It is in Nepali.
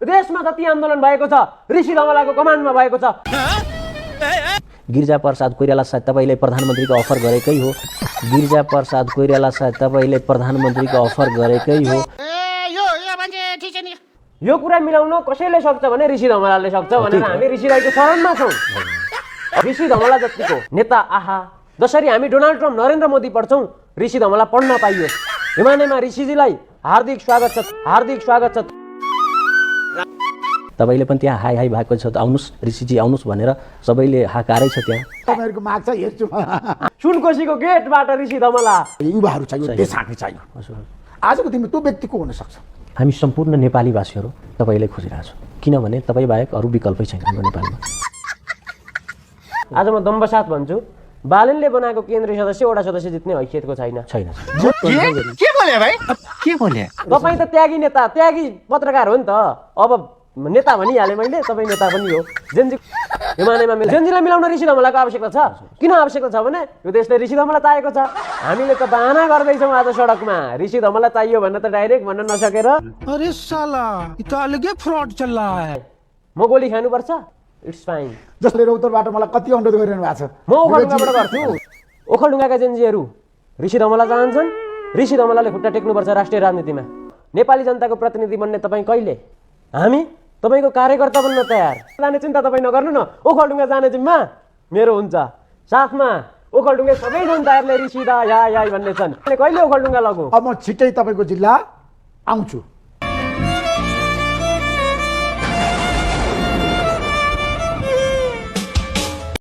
देशमा जति आन्दोलन भएको छ ऋषि धमलाको कमान्डमा भएको छ। गिरिजा प्रसाद कोइराला सायद तपाईँले प्रधानमन्त्रीको अफर गरेकै हो। गिरिजा प्रसाद कोइराला सायद तपाईँले प्रधानमन्त्रीको अफर गरेकै हो। यो कुरा मिलाउन कसैले सक्छ भने ऋषि धमलाले सक्छ भनेर हामी ऋषि दाइको शरणमा छौँ। ऋषि धमला जतिको नेता आहा, जसरी हामी डोनाल्ड ट्रम्प नरेन्द्र मोदी पढ्छौँ ऋषि धमला पढ्न पाइयो। हिमालयमा ऋषिजीलाई हार्दिक स्वागत छ, हार्दिक स्वागत छ। तपाईँले पनि त्यहाँ हाई हाई भएको छ, आउनुहोस् ऋषिजी आउनुहोस् भनेर सबैले हाकारै छ त्यहाँ। तपाईँहरूको माग छ हेर्छु सुनकोशीको गेटबाट ऋषि धमला। युवाहरू चाहियो, देश हाँक्ने चाहियो। आजको दिनमा त्यो व्यक्ति को हुन सक्छ? हामी सम्पूर्ण नेपालीवासीहरू तपाईँले खोजिरहेको छौँ, किनभने तपाईँ बाहेक अरू विकल्पै छैन हाम्रो नेपालमा। आज म दम्बसाथ भन्छु, बालनले बनाएको केन्द्रीय सदस्य वडा सदस्य जित्ने हैसियतको छैन। के बोले भाइ? के बोले? तपाईँ त त्यागी नेता, त्यागी पत्रकार हो नि त। अब नेता भनिहालेँ मैले, तपाईँ नेता पनि हो। जेन्जी हिमालयमा जेन्जीलाई मिलाउन ऋषि धमलाको आवश्यकता छ। किन आवश्यकता छ भने यो देशले ऋषि धमला चाहिएको छ। हामीले त बहाना गर्दैछौँ आज सडकमा ऋषि धमला चाहियो भनेर त डाइरेक्ट भन्न नसकेर अरे साला यो त अलगै फ्रड चल रहा है। म गोली खानुपर्छ, इट्स फाइन। जसले रौतरबाट मलाई कति अनुरोध गरिरहनु भएको छ। म ओखलढुङ्गाबाट गर्छु। ओखलढुङ्गाका जेन्जीहरू ऋषि धमला चाहन्छन्। ऋषि धमलाले खुट्टा टेक्नुपर्छ राष्ट्रिय राजनीतिमा। नेपाली जनताको प्रतिनिधि बन्ने तपाईँ कहिले? हामी तपाईँको कार्यकर्ता बन्न तयार। जाने चिन्ता तपाईँ नगर्नु न। ओखलढुङ्गा जाने जिम्मा मेरो हुन्छ। साथमा ओखलढुङ्गा सबै जनताहरूले ऋषि दा या भन्ने छन्। कहिले ओखलढुङ्गा लगौँ? अब म छिट्टै तपाईँको जिल्ला आउँछु।